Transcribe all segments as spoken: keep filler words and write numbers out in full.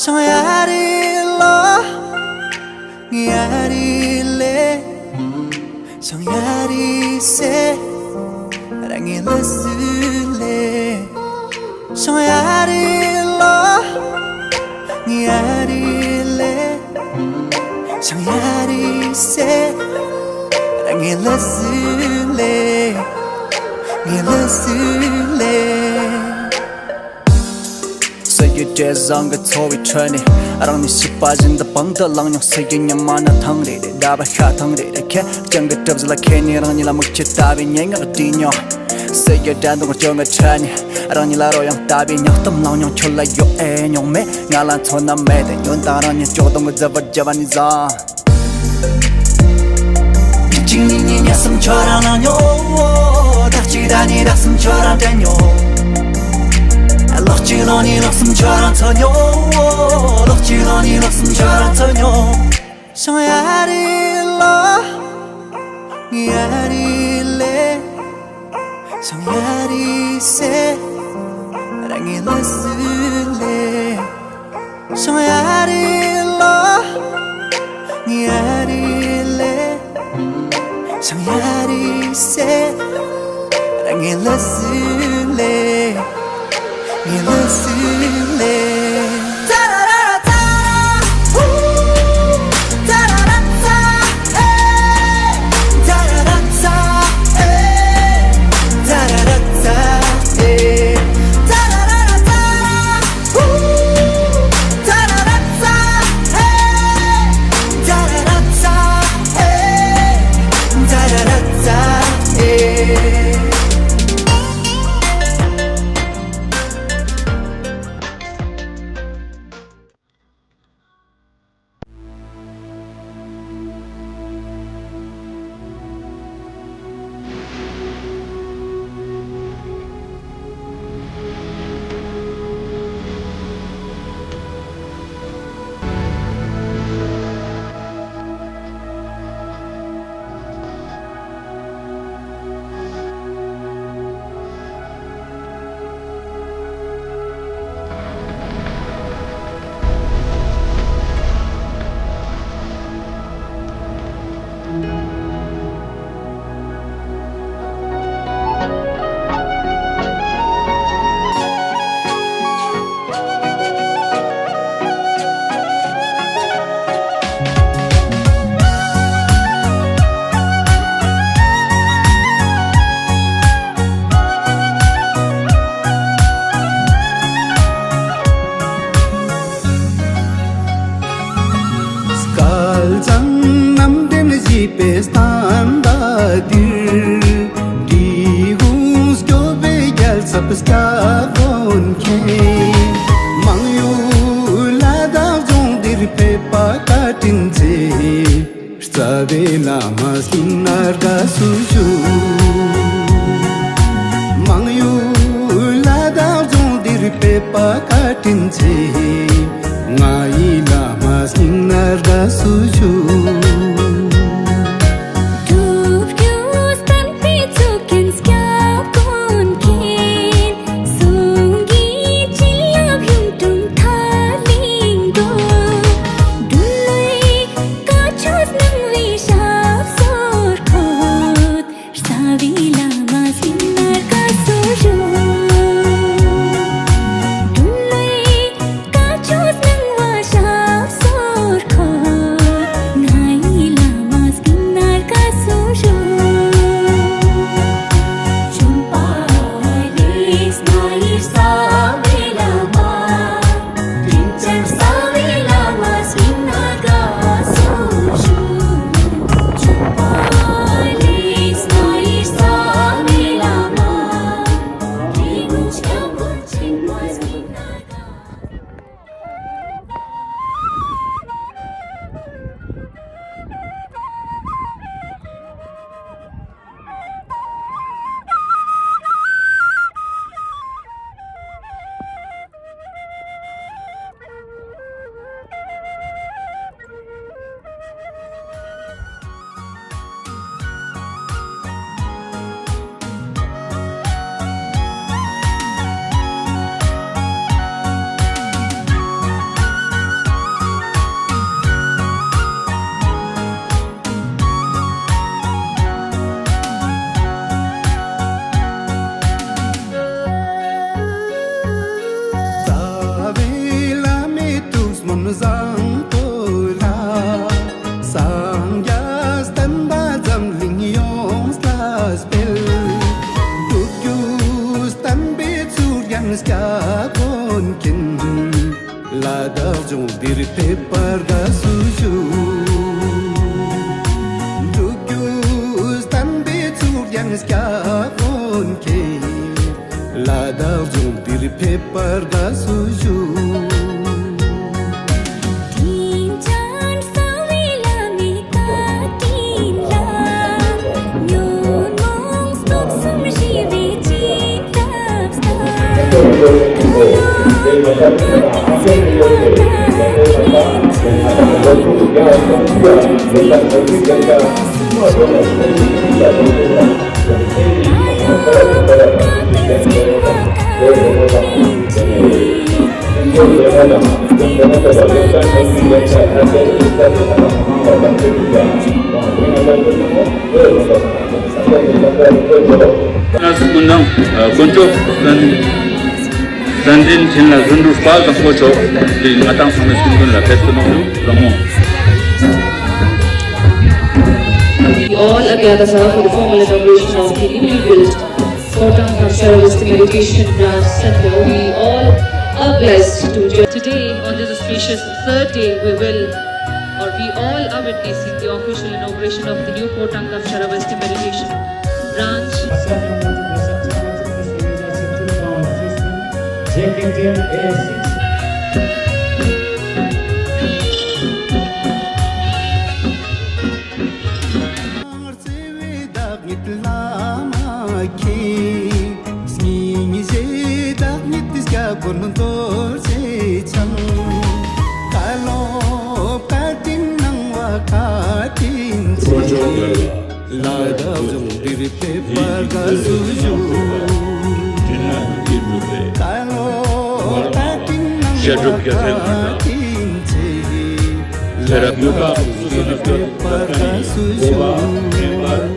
ཤང་ཡ་རི་ལོ། ངི་ཡ་རི་ལེ། ཤང་ཡ་རི་སེ། ར་ངི་ལ་སུ་ལེ། ཤང་ཡ་རི་ལོ། ངི་ཡ་རི་ལེ། ཤང་ཡ་རི་སེ། ར་ངི་ལ་སུ་ལེ། ངི་ལ་སུ་ལེ། ས་ཡི་བྲེ་བཟང་གི་འཚོ་བའི་ཁྲོད་ནས། རང་ཉིད་ཤི་བ་བཞིན་དུ་པང་དུ་བླངས་མྱོང་། ས་ཡི་ཉི་མ་ནི་ཐང་རེ་རེ། ཟླ་བ་ཤ་ཐང་རེ་རེ། ཁྱེད་ཅང་གི་གྲིབ་བཞིན་ལ་ཁེལ་ནས། རང་ཉིད་ལ་མིག་ཆུ་ལྟ་བུའི་སྙན་ངག་བྲིས་མྱོང་། ས་ཡི་དགྲ་འདུལ་སྐྱོ་ངལ་ཁྲོད་ནས། རང་ཉིད་ལ་རོལ་དབྱངས་ལྟ་བུའི་སྙིང་གཏམ་བླངས་མྱོང་། ཁྱོད་ལ་ཡོད་ཨེ་མྱོང་མེད། ང་ལ་མཚོན་ན་མེད་དེ། ཉོན་དང་རང་ཉིད་སྐྱོ་གདུང་གི་རྫི་བོར་བརྒྱབ་པ་ནི་བཟང་། གཅིག་གཉིས་གཉིས་གཉིས་གསུམ་ཁྱོད་རང་ལངས་མྱོང་། ཟླ་གཅིག་ཟླ་གཉིས་ཟླ་གསུམ་ཁྱོད་རང་དྲན་མྱོང་། ལོ་གཅིག་ལོ་གཉིས་ལོ་གསུམ་ཁྱོད་རང་འཚོ་མྱོང་། ལོ་གཅིག་ལོ་གཉིས་ལོ་གསུམ་ཁྱོད་རང་འཚོ་མྱོང་། ཤང་ཡ་རི་ལོ། ངི་ཡ་རི་ལེ། ཤང་ཡ་རི་སེ། ར་ངི་ལ་སུ་ལེ། ཤང་ཡ་རི་ལོ། ངི་ཡ་རི་ལེ། ཤང་ཡ་རི་སེ། ར་ངི་ལ་སུ་ལེ། ངི་ལ་སུ་ལེ། སྐལ་བཟང་རྣམ་འདྲེན་བཞད་པའི་སྟན་ཟླ་འདིར། འབྲི་གུང་སྐྱོབ་པའི་རྒྱལ་ཚབ་སྐྱབས་མགོན་མཁྱེན། མང་ཡུལ་ལ་དྭགས་ལྗོངས་འདིར་ཕེབས་པ་བཀའ་དྲིན་ཆེ། རྩ་བའི་བླ་མ་སྙིང་ནས་དགའ་བསུ་ཞུ། མང་ཡུལ་ལ་དྭགས་ལྗོངས་འདིར་ཕེབས་པ་བཀའ་དྲིན་ཆེ། ང་ཡི་བླ་མ་སྙིང་ནས་དགའ་བསུ་ཞུ། སྒྲུབ་སྐྱོང་བསྟན་པའི་གཙུག་རྒྱན་སྐྱབས་མགོན་མཁྱེན། གསུང་གི་བྱིན་རླབས་གཡུང་དྲུང་ཐར་གླིང་དུ། འགྲོ་བའི་བཀའ་ཆོས་གནང་བའི་ཞབས་སོར་འཁོད། རྩ་བའི་བླ་མ་སྙིང་ནས་དགའ་བསུ་ཞུ། འགྲོ་བའི་བཀའ་ཆོས་གནང་བའི་ཞབས་སོར་འཁོད། ང་ ལ་དྭགས་ལྗོངས་འདིར་ཕེབས་པར་དགའ་བསུ་ཞུ། འགྲོ་རྒྱུ་བསྟན་པའི་ཚུགས་ཀྱང་སྐྱབས་མགོན་ཁྱེད། ལ་དྭགས་ལྗོངས་འདིར་ཕེབས་པར་དགའ་བསུ་ཞུ། སྐུ་མདུན་དཀོན་མཆོག་བསྟན་འཛིན་བྱིན་རླབས་ལྷུན་གྲུབ་དཔལ་བཟང་པོ་མཆོག་གིས་ང་དང་ཚང་མའི་སྐུ་མདུན་ལ་ཕེབས་བསུ་གནང་རྒྱུ་རང་མོ། We all are gathered here for the formal inauguration of the newly built Khotang Kam Sharav Meditation Branch Center. We all are blessed to join. Today, on this auspicious third day, we will, or we all are witnessing the official inauguration of the new Khotang Kam Sharav Meditation Branch. བརྩེ་བའི་བདག་ཉིད་བླ་མ་མཁྱེན། སྙིང་རྗེའི་བདག་ཉིད་སྐྱབས་མགོན་རྡོ་རྗེ་འཆང་། བཀའ་སློབ་བཀའ་དྲིན་གནང་བ་བཀའ་དྲིན་ཆེ། ལ་དྭགས་ལྗོངས་འདིར་ཕེབས་པར་དགའ་བསུ་ཞུ། བཀའ་སློབ་བཀའ་དྲིན་གནང་བ་བཀའ་དྲིན་ཆེ། ལ་དྭགས་ལྗོངས་འདིར་ཕེབས་པར་དགའ་བསུ་ཞུ།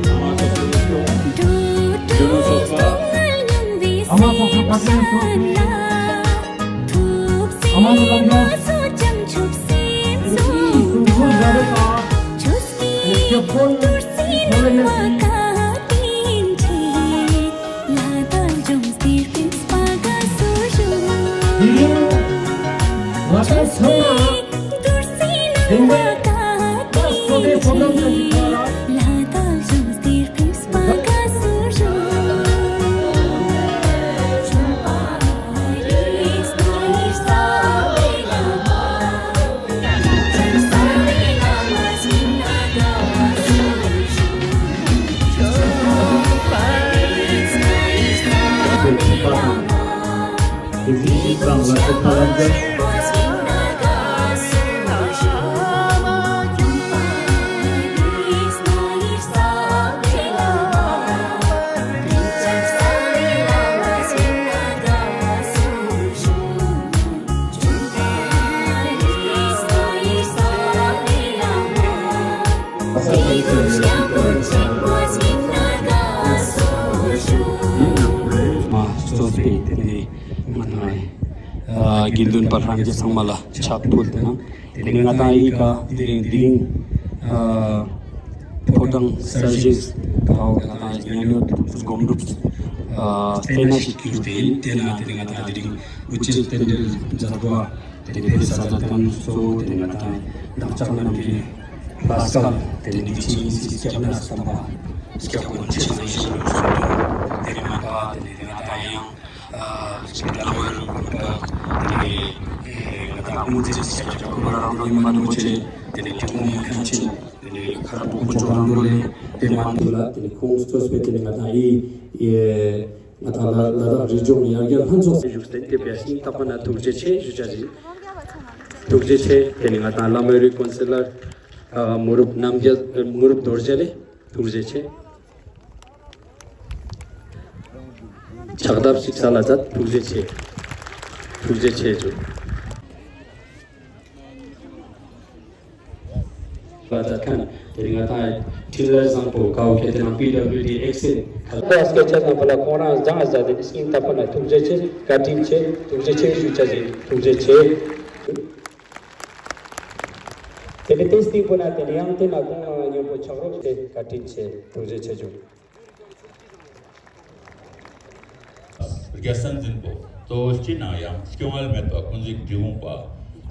མ་གཙོས་པའི་དེ་ནས་ང་དང་དགེ་འདུན་པ་ལྷན་རྒྱས་ཚང་མ་ལ་ཕྱག་ཕུལ་ཏེ་ན། དེ་ནས་ང་དང་ཨི་ཀ་དེ་རིང་དེ་རིང་ཕོ་བྲང་གསར་བཞེངས་ཐོག་ང་དང་ཉམས་མྱོང་སྒོམ་སྒྲུབ་སླེབས་ན་ཞིག་གྱུར་ཏེ་ཡིན། དེ་ན་དེ་ནས་ང་དང་དེ་རིང་དབུ་འབྱེད་རྟེན་འབྲེལ་མཛད་པ་དེ་ནས་ཕེབས་ས་མཛད་མཁན་གཙོ་བོ་དེ་ནས་ང་དང་བདག་ཅག་རྣམ་པའི་ལྷ་སྐལ་དེ་ནས་འདི་ཕྱི་གཉིས་སུ་སྐྱབས་གནས་དམ་པ་སྐྱབས་མགོན་ཆེན་པོ་ཡིན་ཞེས་གསུངས་འདུག་དེ་ནས་མ་པ་དེ་ནས་ང་དང་ཡང་ཨ་ཅིག་བླ་མ་རུ་དགོན་པ་དེ་ནས་ང་དང་དབུ་འབྱེད་སྐྱབས་རྗེ་ཀུན་དགའ་རབ་འབྱམས་མ་རིན་པོ་ཆེ་དེ་ནས་དྲུང་ཡིག་མཁན་ཆེན་དེ་ནས་མཁར་དབུ་ཁྲིད་རང་དུ་ལས་དེ་མ་འདུག་ལ། དེ་ནས་ཁོང་གཙོས་པའི་དེ་ནས་ང་དང་ཨི་ང་དང་ལ་ལ་དྭགས་རི་ལྗོངས་ཡར་རྒྱས་ལྷན་ཚོགས་སུ་བཞུགས་ཏེ་དེ་བས་སྙིང་ཐག་པ་ནས་ཐུགས་རྗེ་ཆེ་ཞུ་བྱ་ཞིག་ཐུགས་རྗེ་ཆེ། དེ་ནས་ང་དང་བླ་མའི་རིགས་ཀོན་སི་ལར་ཨ་མུ་རུབ་རྣམ་རྒྱལ་མུ་རུབ་རྡོ་རྗེ་ལས་ཐུགས་རྗེ་ཆེ། ཕྱག་བརྡབ་ཞིག་ས་ལ་མཛད། ཐུགས་རྗེ་ཆེ། ཐུགས་རྗེ་ཆེ་ཞུ། བ་མཛད་མཁན་དེ་རིང་ང་དང་འཕྲིན་ལས་བཟང་པོ་ཀའོ་ཁེ་དེ་རང་པི་ཌབ་ལིའུ་ཌི་ཨེག་སི་ཨེན་ཁ་ལ་སྐད་ཆ་དང་པོ་ལ་ཁོང་རང་སྦྱང་བ་མཛད་དེ་སྙིང་ཐག་པ་ནས་ཐུགས་རྗེ་ཆེ། བཀའ་དྲིན་ཆེ། ཐུགས་རྗེ་ཆེ་ཞུ་བྱ་ཞིག་ཐུགས་རྗེ་ཆེ། དེ་ནས་དེ་སྟེང་པོ་ན་དེ་ནས་ཡང་དེ་ན་ཁོང་རང་མཉམ་པོ་ཕྱག་རོགས་དེ་བཀའ་དྲིན་ཆེ། ཐུགས་རྗེ་ཆེ་ཞུ། རྒྱལ་བསྟན་འཛིན་པོ་གཙོ་བོ་སྤྱི་ནང་ཡང་སྐྱོ་ངལ་མེད་པ་ཀུན་གཟིགས་འབྲི་གུང་པ་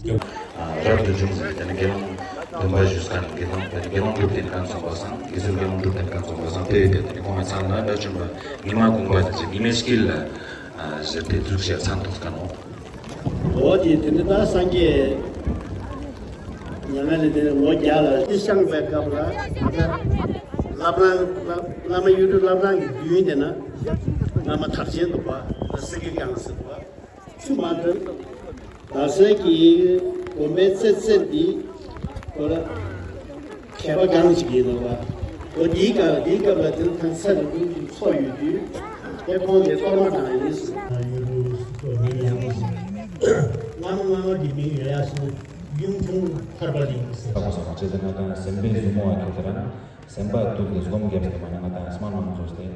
རབ་ཏུ་བྱུང་ཟེར་ནས་དེ་ནི་དགེ་སློང་སྟོན་པ་ཞུས་ཀ་ནས་དགེ་སློང་དེ་ནི་དགེ་སློང་སྒྲུབ་བསྟན་ཁང་ཚོང་པ་སང་དགེ་ཚུལ་དགེ་སློང་སྒྲུབ་བསྟན་ཁང་ཚོང་པ་སང་དེ་ཡོད་དེ་དེ་ནི་ཁོང་ལ་ཚང་ན་འདྲ་བྱུང་བ་ཉི་མ་གུང་པ་ཟེར་ཅིག་ཉི་མའི་དཀྱིལ་ལ་ཟེར་ཏེ་འཛུགས་བྱས་ཚང་ཐོག་ཀ་ནོ། འོ་དེ་དེ་ནི་ད་སངས་རྒྱས་མྱ་ངན་ལས་འདས་ལོ་བརྒྱ་ལ་དེ་བཤངས་པའི་སྐབས་ལ་བླ་བྲང་བླ་མ་གཡུ་སྒྲོན་བླ་བྲང་གི་མདུན་དེ་ན་བླ་མ་དར་ཆེན་འདུག་པ་སི་ཀི་གང་ཟེར་བ། ཆུ་མ་འདྲེན། ད་སའི་གི་དགོན་པའི་རྩེ་རྩེ་འདི་ཁོ་ར་མཁས་པ་གང་ཞིག་ཡིན་ནོ་བ། འོ་འདིའི་སྐབས་འདིའི་སྐབས་ལ་དེ་ཐང་ས་རི་ཀུན་གྱི་ཚོགས་ཡོད་དུས་དེ་ཁོང་དེ་གཏོར་མ་བཏང་ཡིན་ཟེར། ཡུལ་དུ་སོ་མིང་ཡང་ཟེར། སྔ་མོ་སྔ་མོ་གི་མིང་ཡོད་ཡ་སོ་ཡུམ་ཆུང་ཐར་པ་གླིང་ཟེར། ས་གོ་ས་མ་ཆེ་ཟེར་ན་གང་སེམས་པའི་ཟུར་མོ་བ་ཁྱོད་དེ་ར་ན། སེམས་པ་སྡུག་སྟེ་སྒོམ་རྒྱབ་སྟེ་མ་ཉམས་དང་སྨྲ་ལམ་རྫོགས་ཏེ།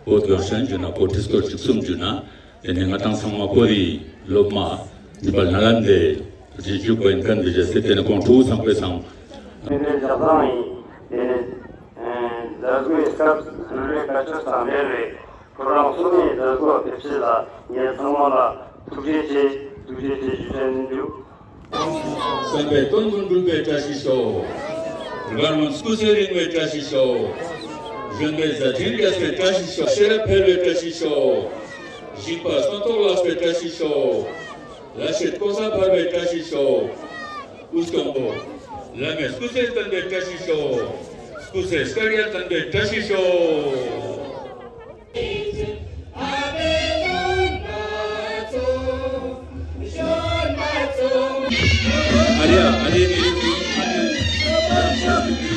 བོད་ཡོར་ཤན་བརྒྱུད་ན་བོད་ཁྲི་སྐོར་བཅུ་གསུམ་བརྒྱུད་ན། དེ་ནས་ང་དང་ཚང་མ་བོད་རིགས་སློབ་མ་ནི་པ་ལ་ལན་དེ་རྗེས་འཇུག་པ་ཡིན་མཁན་འདི་བྱས་ཏེ་དེ་ནས་ཁོང་ཁྲོ་བོ་ཚང་པའི་སང་། དེ་ནས་ལྗགས་བཟང་ཡིན། དེ་ནས་མཛད་སྒོའི་སྐབས་རུ་རེ་བཀའ་ཆོས་དང་འབྲེལ་བའི་ཁོ་རང་གསུམ་ནས་མཛད་སྒོ་ཕེབས་ཕྱིར་ལ་ངས་ཚང་མ་ལ་ཐུགས་རྗེ་ཆེ་ཐུགས་རྗེ་ཆེ་ཞུ་བྱ་ཡིན་འདུག་བསམ་པའི་དོན་ཀུན་འགྲུབ་པའི་བཀྲ་ཤིས་ཤོག་སྒར་ངོས་སྐུ་ཚེ་རིང་བའི་བཀྲ་ཤིས་ཤོག་གཞོན་པའི་མཛད་འཕྲིན་རྒྱས་པའི་བཀྲ་ཤིས་ཤོག་ཤེས་རབ་འཕེལ་བའི་བཀྲ་ཤིས་ཤོག་གཞིས་པ་སྟོན་ཐོག་ལགས་པའི་བཀྲ་ཤིས་ཤོག་ལ་ཤེད་ཀོ་ས་འཕར་བའི་བཀྲ་ཤིས་ཤོག་དབུ་སྐྱོང་པོ། བླ་མའི་སྐུ་ཚེ་བརྟན་པའི་བཀྲ་ཤིས་ཤོག་སྐུ་ཚེ་བསྐལ་བརྒྱར་བརྟན་པའི་བཀྲ་ཤིས་ཤོག་ཨ་རི་ཨ་རི་ཨ་རི་ཨ་རི།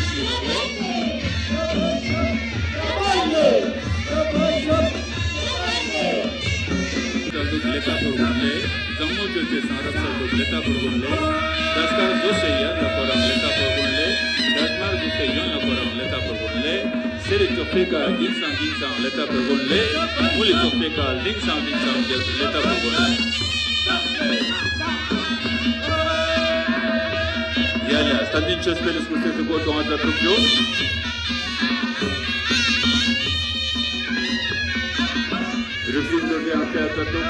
གསར་འཛུགས་ལས་ཀ་ཕུར་གོང་ལས། བཟང་མོ་སྤྱོད་ཀྱི་སང་རབ་གསར་འཛུགས་ལས་ཀ་ཕུར་གོང་ལས། ཟླ་སྐར་བཟོ་སའི་ཡར་ལ་ཁོ་རང་ལས་ཀ་ཕུར་གོང་ལས། ཟླ་དམར་བཟོ་སའི་གཡོན་ལ་ཁོ་རང་ལས་ཀ་ཕུར་གོང་ལས། གསེར་རི་ཅོག་པའི་ཀ་འགྱིང་སང་འགྱིང་སང་ལས་ཀ་ཕུར་གོང་ལས། མུ་ལི་ཅོག་པའི་ཀ་ལྡིང་སང་ལྡིང་སང་རྒྱབ་ལས་ཀ་ཕུར་གོང་ལས། ཡ་ཡ། བསྟན་འཛིན་ཆོས་འཕེལ་སྐུ་ཚེ་ཧྲིལ་པོ་སྟོང་བརྒྱ་དྲུག་ཅུ། རིག་གཞུང་དུ་ཡང་བཤད་ཚར་འདུག་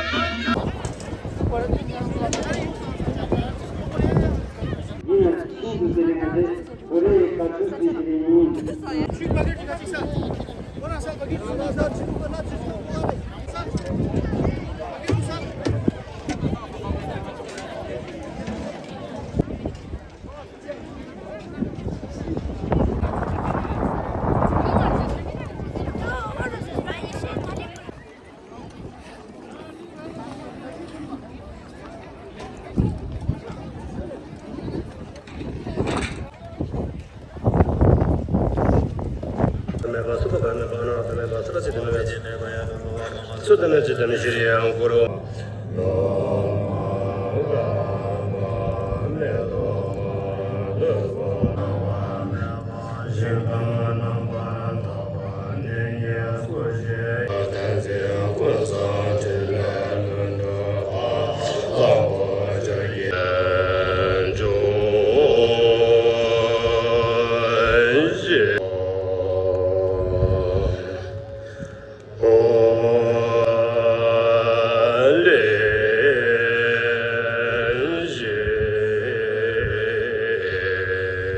མེད་པ་སུ་དང་མེད་པ་ན་དང་མེད་པ་སུ་དང་ཅི་དང་མེད་པ་ཡང་མེད་པ་སུ་དང་ཅི་དང་ཞིག་ཡང་འཁོར།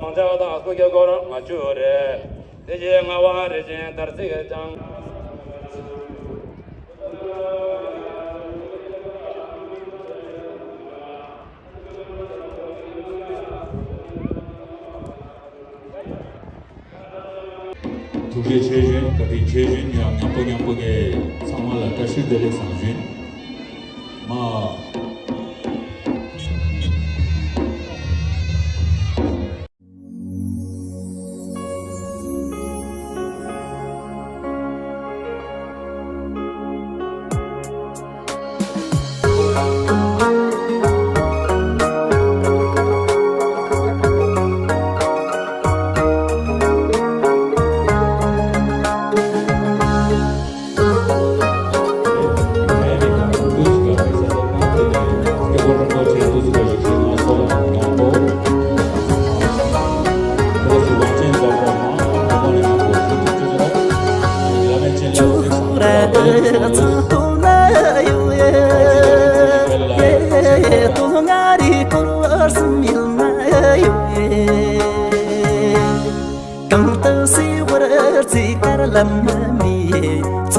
མང་ཇག་དང་སྐུ་རྒྱབ་སྐོར་ང་བཅུ་རེད། དེ་རྗེས་ལྔ་པ་རེ་ཅན་དར་ཚིགས་ཀྱང་། ཐུགས་རྗེ་ཆེ་ཞུ། བཀའ་དྲིན་ཆེ་ཞུ། ཡང་མཉམ་པོ་མཉམ་པོ་གི་ཚང་མ་ལ་བཀྲ་ཤིས་བདེ་ལེགས་བསང་ཞུ། མ།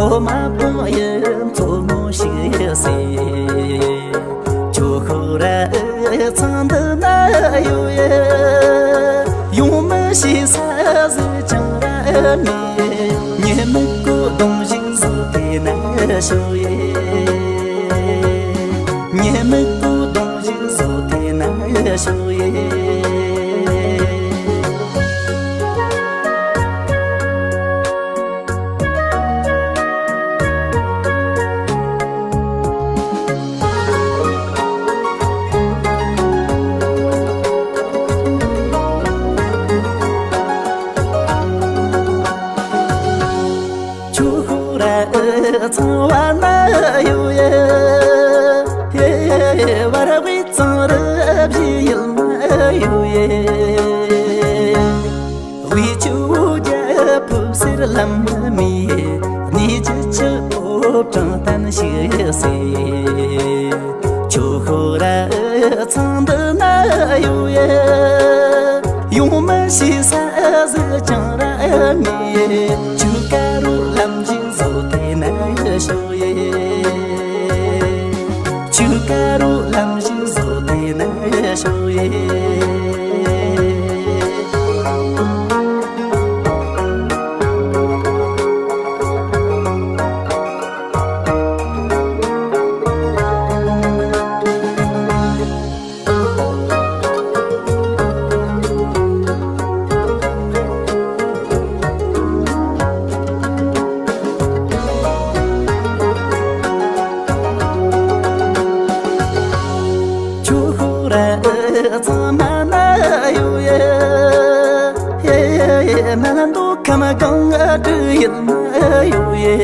འོ་མ་པང་ཡི་མཚོ་མོ་ཞིག་ཟེར། ཁྱོད་ཤོག་ར་ཚང་འདི་ན་ཡོད་ཡ། ཡོང་མི་ཤེས་ས་ཟིག་ཅང་ར་མེད། ཉི་མིག་གོ་གདོང་ཞིག་བཟོ་དེ་ན་ཤོག་ཡ། ཉི་མིག་གོ་གདོང་ཞིག་བཟོ་དེ་ན་ཤོག་ཡ། ཆུ་ཁོ་ར་ཚང་བ་ན་ཡོད་ཡ། བར་དབུས་གཙང་རུ་བཞི་ཡུལ་ན་ཡོད་ཡ། དབུས་ཆུ་བོ་རྒྱལ་པོ་གསེར་ལམ་མི་གནས་ཀྱི་ཆུ་བོ་དྲང་བརྟན་ཞིག་ཟེར། ཆུ་ཤོག་ར་ཚང་འདི་ན་ཡོད་ཡ། ཡོང་མི་ཤེས་ས་ཟིག་ཅང་ར་མེད། ཆུ་ཀ་རུ་ལམ་ཞིག་བཟོ་དེ་ན་ཤོག་ཡ། ཆུ་ཀ་རུ་ལམ་ཞིག་བཟོ་དེ་ན་ཤོག་ཡ། ཆུ་ཤོག་ར་ཚང་མ་ན་ཡོད་ཡ། ཡ་ཡ་ཡ། ན་ན་འདུ་ཁམས་གང་ང་དྲི་ཡིན་ན་ཡོད་ཡ།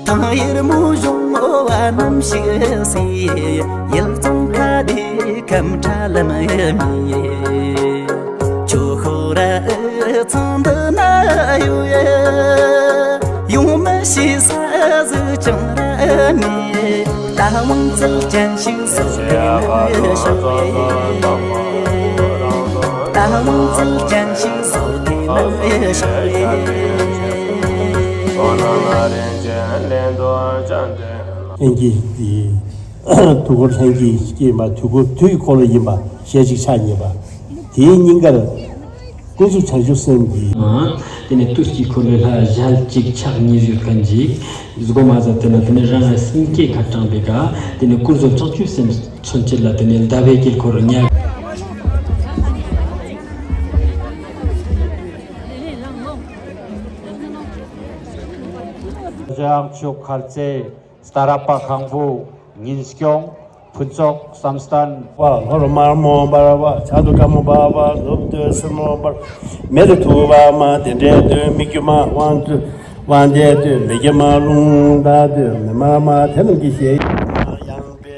ཐང་ཡེར་མོ་གཞུང་བ་རྣམ་ཞིག་སེ། ཡུལ་ཚང་ཁ་བདེ་ཁམས་ཁྲ་ལམ་མི། ཆུ་ཤོག་ར་ཚང་འདི་ན་ཡོད་ཡ། ཡོང་མི་ཤེས་ས་ཟིག་ཅང་ར་མེད། ད་དབང་བཙལ་ཅན་ཞིག་བཟོ་དེ་ན་ཤོག་ཡ། ད་དབང་བཙལ་ཅན་ཞིག་བཟོ་དེ་ན་ཤོག་ཡ། ལྷན་རྒྱས་འདི་དུས་འཁོར་ལྷན་རྒྱས་ཀྱི་ཡིན་པ། དུས་འཁོར་དུས་ཀྱི་འཁོར་ལོ་ཡིན་པ་ཞལ་གཅིག་ཕྱག་གཉིས་པ། དེའི་སྙིང་གར་ཀུན་རྫོབ་བྱང་ཆུབ་སེམས་ཀྱི། དེ་ནས་དུས་ཀྱི་འཁོར་ལོའི་ལྷ་ཞལ་གཅིག་ཕྱག་གཉིས་ཡོད་མཁན་ཅིག་སྒོ་མ་ཟ་དེ་ན་དེ་ནས་རང་སེང་གེ་ཁ་དྲངས་པའི་ག་དེ་ནས་ཀུན་རྫོབ་བྱང་ཆུབ་སེམས་མཚོན་བྱེད་ལ་དེ་ནས་ཟླ་བའི་དཀྱིལ་འཁོར་ཉག་བྱང་ཆུབ་མཁར་རྩེ། སྟ་ར་པ་ཁང་བུ། ཉིན་སྐྱོང་། ཕུན་ཚོགས་བསམ་གཏན། པ་ལྷོར་དམར་མོ་འབར་བ། བྱ་དུ་དཀར་མོ་འབར་བ། ནུབ་ཏུ་སེར་མོ་འབར། མེ་རུ་ཐུ་བ་མ། དེ་འདྲའི་སྟོན། མི་དཀྱུས་མ། དབང་དུ་དབང་དེ་སྟོན། མི་དཀྱུས་མ་རླུང་དག་སྟོན། མི་དམར་མ་དེ་རྣམས་ཀྱི་ཞལ། ཡང་པའི་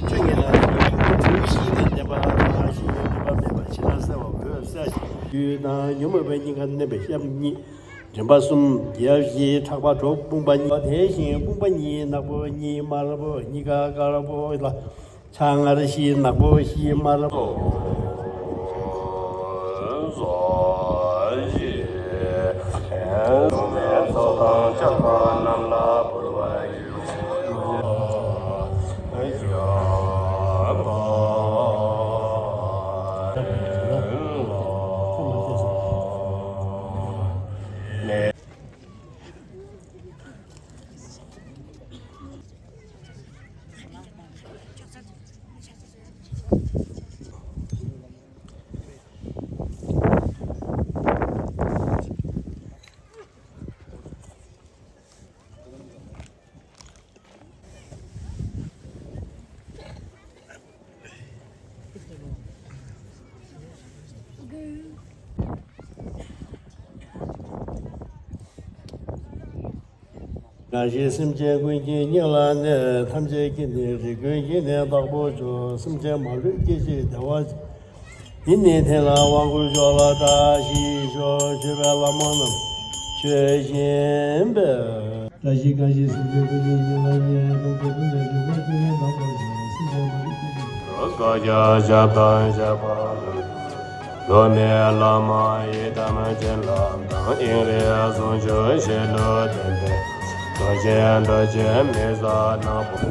ཆུ་ཉིད་ལ་ཆུ་བཞི་ལས་འདས་པ་དང་། བཞི་ལས་འདས་པ་མེད་པ་ཕྱི་ནང་གསལ་བ་འོད་གསལ་ཞིང་། རྒྱུ་དང་ཉོན་མོངས་པའི་སྙིང་གར་གནས་པའི་ཞབས་གཉིས། མགྲིན་པ་གསུམ། རྒྱབ་བཞི། ཕྲག་པ་དྲུག་དཔུང་པ་གཉིས། དེ་བཞིན་དཔུང་པ་གཉིས་ནག་པོ་གཉིས་དམར་པོ་གཉིས་ཀ་དཀར་པོ་ལ། ཕྱག་ངར་བཞི་ནག་པོ་བཞི་དམར་པོ། ཚོགས་དང་བཅས་པ་རྣམས་ལ་ཕུལ་བ་ཡིན། གང་ཞིག་སེམས་ཅན་ཀུན་གྱི་སྙིང་ལ་གནས། ཐམས་ཅད་ཀྱི་ནི་རིགས་ཀུན་གྱི་ནི་བདག་པོ་མཆོག་སེམས་ཅན་མ་ལུས་སྐྱེ་ཤེས་བདེ་བ། འདི་ནི་དེ་ལ་དབང་བསྐུར་ཤོག་ལ་བཀྲ་ཤིས་ཤོག་མཆོད་པའི་ལྷ་མོ་རྣམས་མཆོད་བཞིན་པས། བཀྲ་ཤིས་གང་ཞིག་སེམས་ཅན་ཀུན་གྱི་སྙིང་ལ་གནས། ཐམས་ཅད་ཀུན་ནས་རིག་པ་ཀུན་ནས་དག་པར་བྱ། སེམས་ཅན་མ་ལུས་ཀུན་གྱི། བཀའ་རྒྱ་ཞབས་དང་བཞག་པ། བླ་མའི་བླ་མ་ཡི་དམ་བྱིན་རླབས་དང་། དབྱིངས་རིག་ཟུང་འཇུག་གཞི་ལུས་ལྡན་པའི། རྡོ་རྗེ་རྡོ་རྗེ་མི་ཟད་ནག་པོ།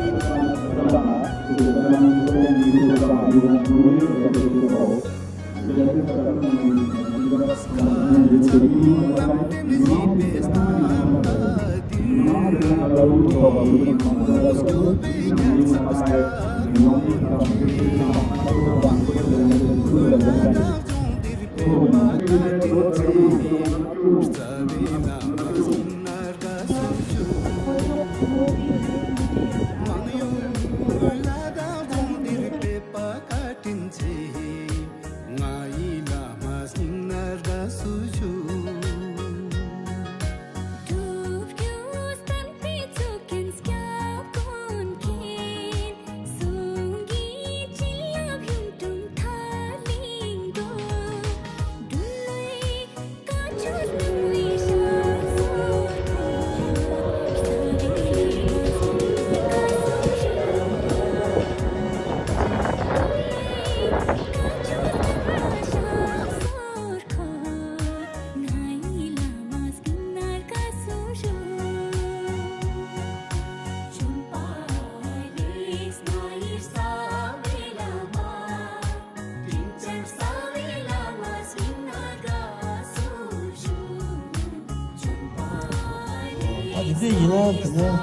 ད་དེ་འདྲ་ཡིན་ན་དེ་ནས་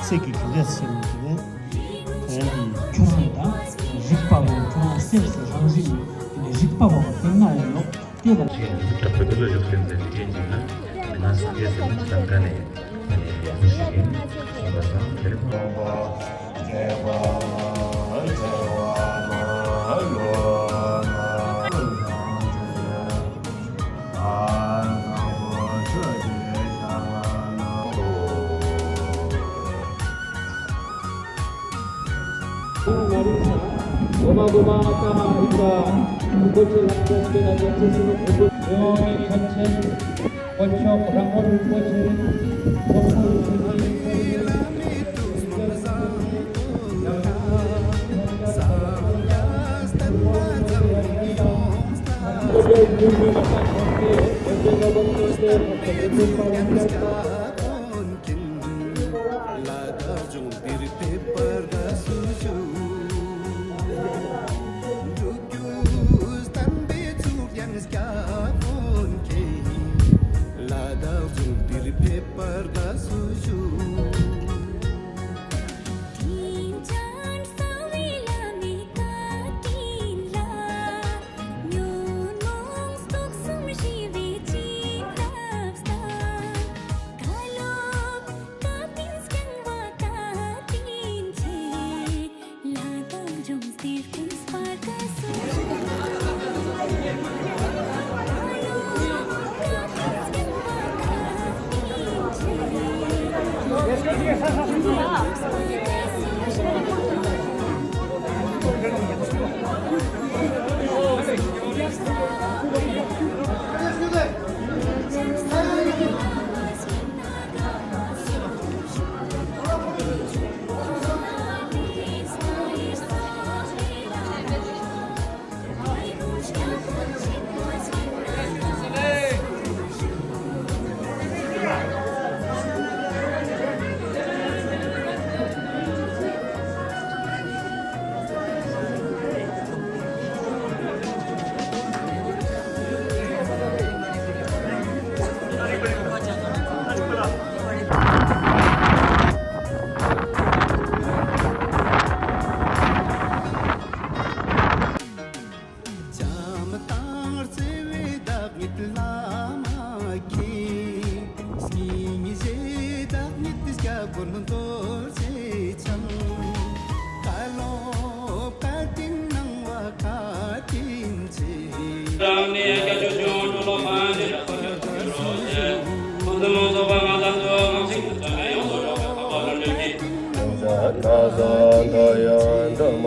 ཚིག་གི་གི་རེད་ཟེར་ནས་དེ་ནས་དེ་ནས་ཁྱོད་རང་དང་རིག་པ་བོ་ཁྱོད་རང་སེམས་སུ་རང་རིག་དེ་ནས་རིག་པ་བོ་དེ་ན་ཡོད་ནོ་དེ་ལ། ཞེས་ནི་དྲག་པོའི་བློ་ཞུགས་སེམས་ལྡན་འཇིག་རྟེན་འཇིག་ན་མི་ན་སངས་རྒྱས་སེམས་ནི་ཙམ་ཀ་ནས། ཡང་ཞིག་ཡིན་གསུངས་པ་དང་། དེར་ཁོང་པ་རྒྱལ་བ་རྒྱལ་བ་མ་ལོ་མ་ལོ། དཀོན་མཆོག་རང་ངོ་རིན་པོ་ཆེ་ཐོབ་ཐང་ཆེ་ཆེ། བྱམས་དང་བརྩེ་བའི་བདག་ཉིད་བླ་མ་མཁྱེན། སྙིང་རྗེའི་བདག་ཉིད་སྐྱབས་མགོན་རྡོ་རྗེ་འཆང་། བཀའ་སློབ་བཀའ་དྲིན་གནང་བ་བཀའ་དྲིན་ཆེ། རང་ནས་སྐྱབས་བཅོལ་ཆུང་འགྲོ་ལོ་ཕན་ཆེ་བར་གྱུར་ཅིག་ཁོང་ཚོ་མང་ཚོགས་པ་ང་ཚང་ཚོ་ངང་ཚིག་ཏུ་བྱ་བའི་ཡོངས་སུ་རྫོགས་པའི་འཕགས་པ་ཀླུ་སྒྲུབ་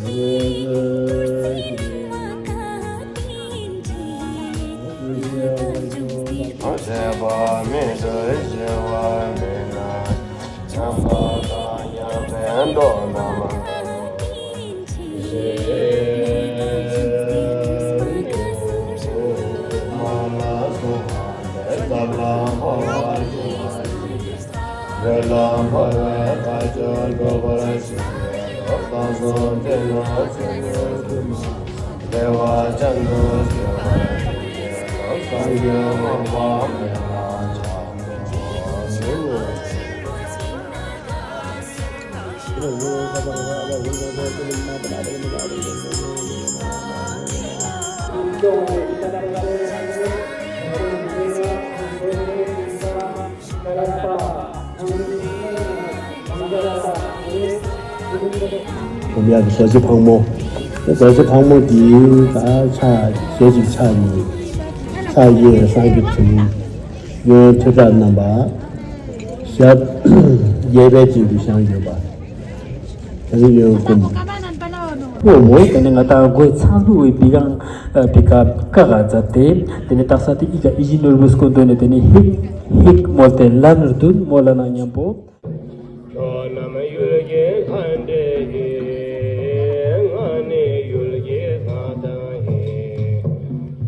ཀྱི། བཟོད་པ་མི་འདོར་ཞི་བ་མེད་ན། བྱམས་པ་དང་མཉམ་པའི་མདོ་རྣམས་ཞི་བ་མེད་ན། མ་ལ་སོགས་པ་ལས་ཐར་ལམ་འཕགས་པ་ཞི་བ་ཡི། འགྲོ་ལ་འཕགས་པའི་དཀའ་སྤྱད་སྒྲོལ་བར་བྱེད། བསམ་གཟུགས་འདི་ནི་ཚེ་ནི་ཀུན་མ་བདེ་བ་ཅན་དུ་སྐྱེ་བར་བགྱི། སངས་རྒྱས་འོད་དཔག་མེད་ལ་ཕྱག་འཚལ་ལོ། སྒོམ་ཡག་གི་རྡོ་རྗེ་ཕག་མོ། རྡོ་རྗེ་ཕག་མོ་འདི་ད་ཕྱག་ཞལ་གཅིག་ཕྱག་གཉིས། ཕྱག་གཡས་སངས་རྒྱས་བྱུང་། གཡོན་ཐོད་ཁྲག་བསྣམས་པ། ཞབས་གཡས་པའི་སྟེང་དུ་བཞག་ཡོད་པ། དེ་ནས་གཡོན་བསྐུམ། ཨོ་མོ། དེ་ནས་ང་དང་སྒོ་ཚང་དུ་བའི་བི་གང་བི་ཀ་ཀ་ག་མཛད་དེ། དེ་ནས་སྟག་ས་དེ་ཨི་ཀ་ཨི་ཞི་ནོར་བུ་སྐུ་མདུན་ནས་དེ་ནས་ཧིག་ཧིག་མོལ་ཏེ་ལན་རྡུན་མོ་ལ་ན་མཉམ་པོ། ཁྱོད་རྣམས་ཡུལ་གྱི་ལྷ་འདྲེ་ཡིས། ང་ནི་ཡུལ་གྱི་ལྷ་དང་ཡིན།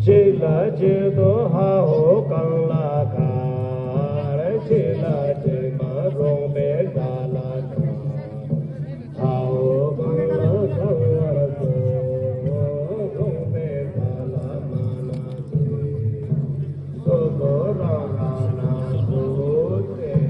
གཅིག་ལ་གཅིག་ཏུ་ཧ་ཧོ་གང་ལ་གར། གཅིག་ལ་གཅིག་མ་རུངས་པའི་དགྲ་ལ་དགའ། ཧ་ཧོ་གང་ལ་གང་བར་སོ། རུངས་པའི་དགྲ་ལ་མ་ན་སོ། སོ་སོ་རང་རང་ན་སོ་སེ།